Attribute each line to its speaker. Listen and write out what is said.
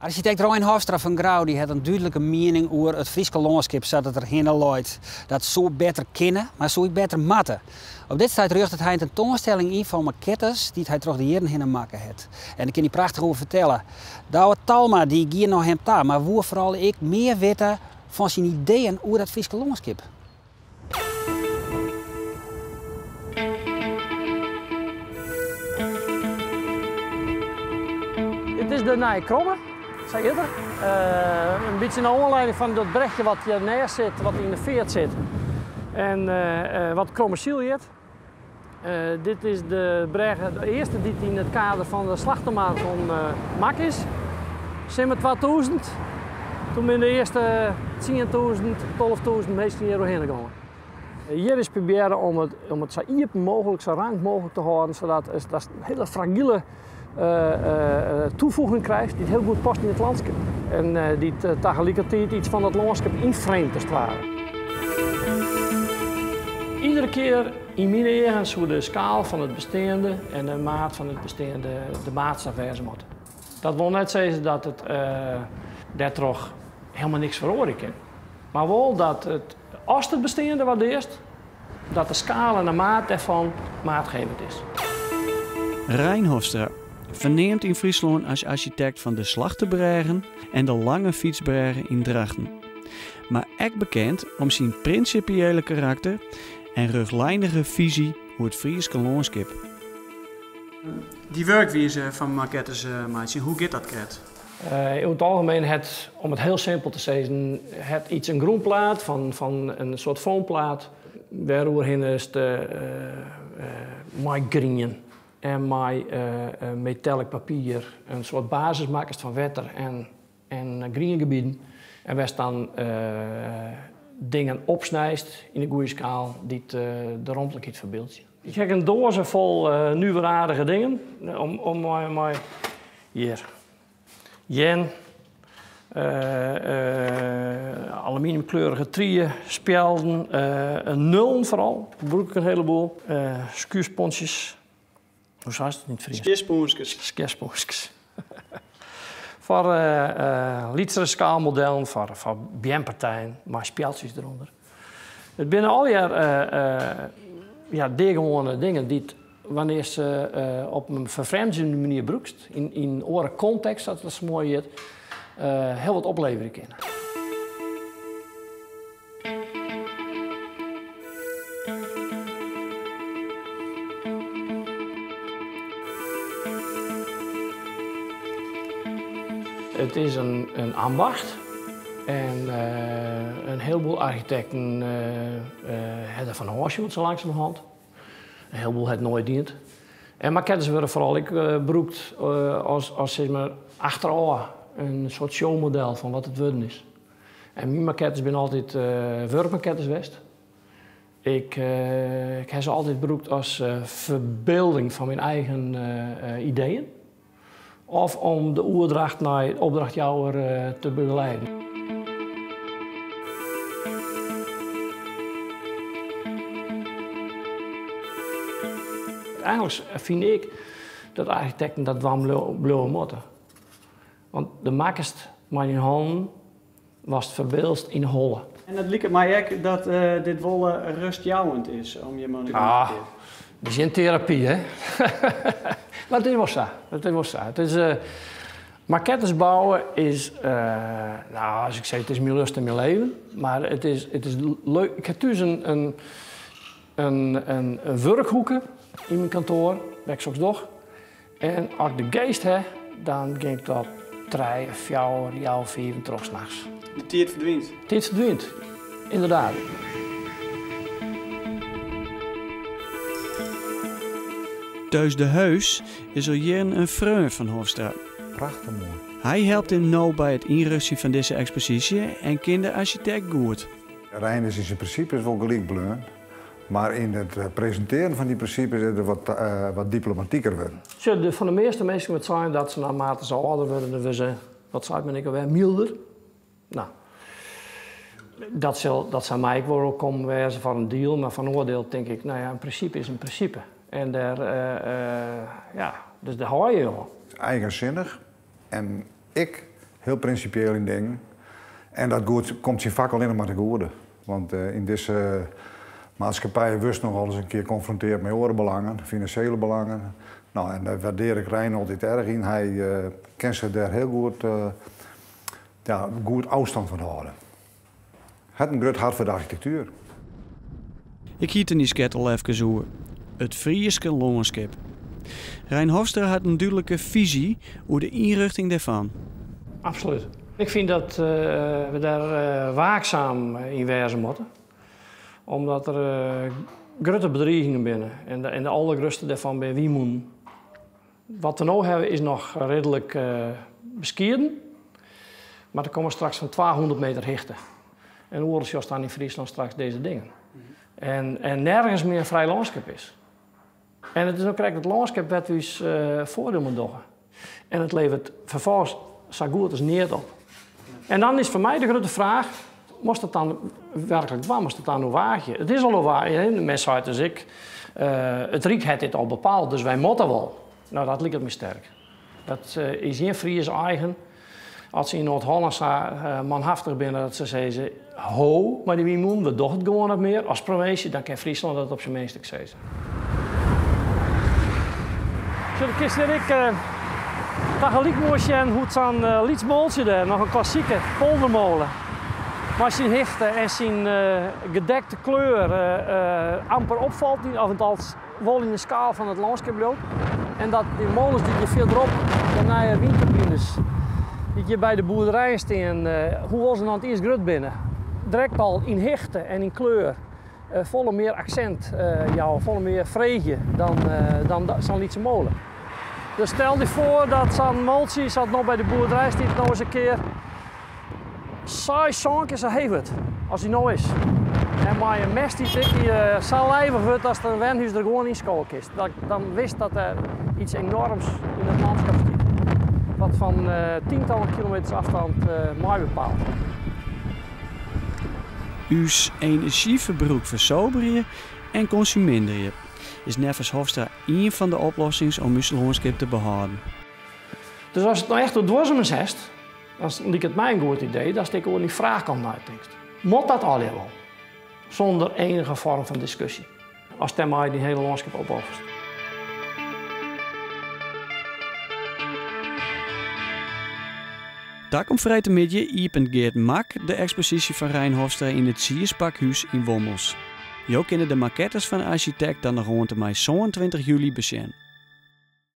Speaker 1: Arsjitekt Rein Hofstra fan Grou dy hat in dúdlike miening oer it Fryske lânskip sa't it der hinne leit. Dat soe better kinne, mar soe ek better moatte. Op dit stuit rjochtet hy in tentoanstelling yn fan makettes dy't hy troch de jierren hinne makke hat. En dêr kin hy prachtich oer fertelle. Douwe Talma dy gie nei him ta, mar woe foaral ek mear witte fan syn ideeën oer dat Fryske lânskip.
Speaker 2: It is de Nije Kromme, sa hjit er. In bytsje nei oanlieding fan dat brechje wat hjir nêst sit, wat yn de feart sit en wat Kromme Syl hjit. Dit is de brêge, de earste dy't yn it kader fan de Slachtemaraton makke is. Simmer 2000, toen binne de earste 10.000, 12.000 minsken hjir oerhinne gongen. Hjir is probearre om it, om it sa iepen mooglik, sa rank mooglik te hâlden, sadat datst in hiele fragile toevoeging krijst dy't hiel goed past yn it lânskip en dy't tagelikertiid iets fan dat lânskip ynframet as it ware. Iedere kear yn myn eagen soe de skaal fan it besteande en de maat fan it besteande de maatstaf wêze moatte. Dat wol net sizze dat it dêrtroch helemaal niks feroarje kin, mar wol dat it, ast it besteande waardearst, Dat de skaal en de maat dêrfan maatgevend is.
Speaker 3: Rein Hofstra, ferneamd yn Fryslân as arsjitekt fan de Slachtebrêgen en de Lange Fytsbrêge yn Drachten. Mar ek bekend om syn prinsipiële karakter en rjochtlinige fisy oer it Fryske lânskip.
Speaker 4: Dy wurkwize fan makettes meitsjen, hoe giet dat krekt?
Speaker 2: Yn it algemeen hat, om it hiel simpel te sizzen, hat iets in grûnplaat fan in soart foamplaat wêroerhinne is mei grien en mei metallic papier in soart basis makkest fan wetter en griengebieten en wêr'tst dan dingen opsnijst yn 'e goede skaal dy't de romtlikheid ferbyldzje. Ik ha in doaze fol nuveraardige dingen om mei hjir. Jern, aluminiumkleurige trie, spjelden, nullen foaral, brûk ik in heleboel. Skuurspontsjes, hoe seist it yn it Frysk?
Speaker 4: Skjirspûnskes.
Speaker 2: Skjirspûnskes. Foar lytsere skaalmodellen, foar beampartijen mei spjeldsjes derûnder. It binne allegear ja, deagewoane dingen dy't wannear'tst se op in ferfrjemdzjende manier brûkst, yn in oare kontekst, sa't dat sa moai hjit, hiel wat opleverje kinne. It is in ambacht. En in hielboel architekten ha der fan ôfsjoen sa langsumerhand. In hielboel hat noait dien. En makettes wurde foaral ek brûkt as, as sis mar, achterôf in soart showmodel fan wat it wurden is. En myn makettes binne altyd wurkmakettes west. Ik, ik ha se altyd brûkt as ferbylding fan myn eigen ideeën. Of om de oerdracht nei opdrachtjouwer te begeleiden. Eigenlik fyn ik dat architekten dat dwaan bliuwe moatte. Want do makkest mei dyn hannen watst ferbyldst yn 'e holle.
Speaker 4: En it liket my ek dat dit wol rêstjouwend is om hjir mei oan de gong te gean.
Speaker 2: It is gjin terapy, hè? Mar it is wol sa. It is wol sa. It is, makettes bouwe is, no, as ik sis, it is myn lust en myn leven. Mar it is, it is leuk. Ik ha thús in, in wurkhoeke yn myn kantoar, wêr't ik soks doch. En as ik de geast ha, dan gean ik tot trije, fjouwer, healwei fiven troch nachts.
Speaker 4: De tiid ferdwynt.
Speaker 2: De tiid ferdwynt, ynderdaad.
Speaker 3: Teus de Heus is al jierren in freon fan Hofstra.
Speaker 5: Prachtich moai.
Speaker 3: Hy helpt him no by it ynrjochtsjen fan dizze eksposysje en kin de arsjitekt goed.
Speaker 5: Rein is yn syn prinsipes wol gelyk bleaun. Mar yn it presintearjen fan dy prinsipes is er wat diplomatiker wurden.
Speaker 2: Sjoch, fan de measte minsken wurdt sein dat se naarmate se âlder wurde, dan wurde se, wat seit men ek alwer, mylder. No, dat sil, dat sil my ek wol oerkommen wêze foar in diel, mar foar in oar diel tink ik, no ja, in prinsipe is in prinsipe. En dêr, ja, dus dêr hâld je je oan.
Speaker 5: Eigensinnich en ek. Hiel prinsipieel yn dingen. En dat goed, komt syn fak allinnich mar te goede. Want yn dizze maatskippij wurdst noch alris in kear konfrontearre mei oare belangen, finansjele belangen. No, en dêr wurdearje ik Rein altyd erch yn. Hy kin sich dêr hiel goed, ja, goed ôfstân fan hâlde. Hat in grut hert foar de architektuer.
Speaker 3: Ik hie it der niiskrekt al efkes oer. It Fryske lânskip. Rein Hofstra hat in dúdlike fisy oer de ynrjochting dêrfan.
Speaker 2: Absolút. Ik fyn dat we dêr waaksaam yn wêze moatte, omdat der grutte bedrigingen binne en de aldergrutste dêrfan binne wynmûnen. Wat we no hawwe is noch ridlik beskieden, mar der komme straks fan 200 meter hichte. En oeral sjochst dan yn Fryslân straks dizze dingen. En nergens mear frij lânskip is. En it is no krekt it lânskip wêr't we ús foardiel mei dogge. En it leveret ferfolgens sa goed as neat op. En dan is foar my de grutte fraach, moatst it dan werklik dwaan, moatst it dan oerwaagje? It is al oerwaagje, men seit dus ek, it Ryk hat dit al bepaald, dus wy moatte wol. No, dat liket my sterk. Dat is gjin Fries eigen. As se yn Noard-Hollân sa manhaftich binne dat se sizze, ho mei dy wynmûnen, we dogge it gewoan net mear as provinsje, dan kin Fryslân dat op syn minst ek sizze. Sjoch, do kinst hjir ek tagelyk moai sjen hoe't sa'n lyts mooltsje dêr, noch in klassike poldermole, mei syn hichte en syn gedekte kleur amper opfalt, of althans wol yn de skaal fan it lânskip bliuwt. En dat dy molens dy't hjir fierderop, de nije wynturbines, dy't hjir by de boerderijen stean, hoewol se noch net iens grut binne, direkt al yn hichte en yn kleur folle mear aksint jouwe, folle mear freegje dan sa'n lytse mole. Dus stel dy foar dat sa'n mooltsje sa't no by de boerderij stiet no ris in kear seis, sân kear sa heech wurdt as hy no is. En mei in mêst dy't ek sa lijvich wurdt datst in wenhûs der gewoan yn skowe kinst. Dan witst dat der iets enorms yn it lânskip stiet. Wat fan tientallen kilometers afstand mei bepaalt.
Speaker 3: Us enerzjyferbrûk fersoberje en konsuminderje is neffens Hofstra ien fan de oplossings om ús lânskip te behâlden.
Speaker 2: Dus ast it no echt oer duorsumens hast, dan liket my in goed idee datst ek oer dy fraachkant neitinkst. Moat dat allegear wol? Sûnder enige foarm fan diskusje. Ast dêrmei dyn hiele lânskip opofferest.
Speaker 3: Takom freedtemiddei iepent Geert Mak de eksposysje fan Rein Hofstra yn it Sierspakhús yn Wommels. Jo kinne de makettes fan de arsjitekt dan noch oant en mei 27 july besjen.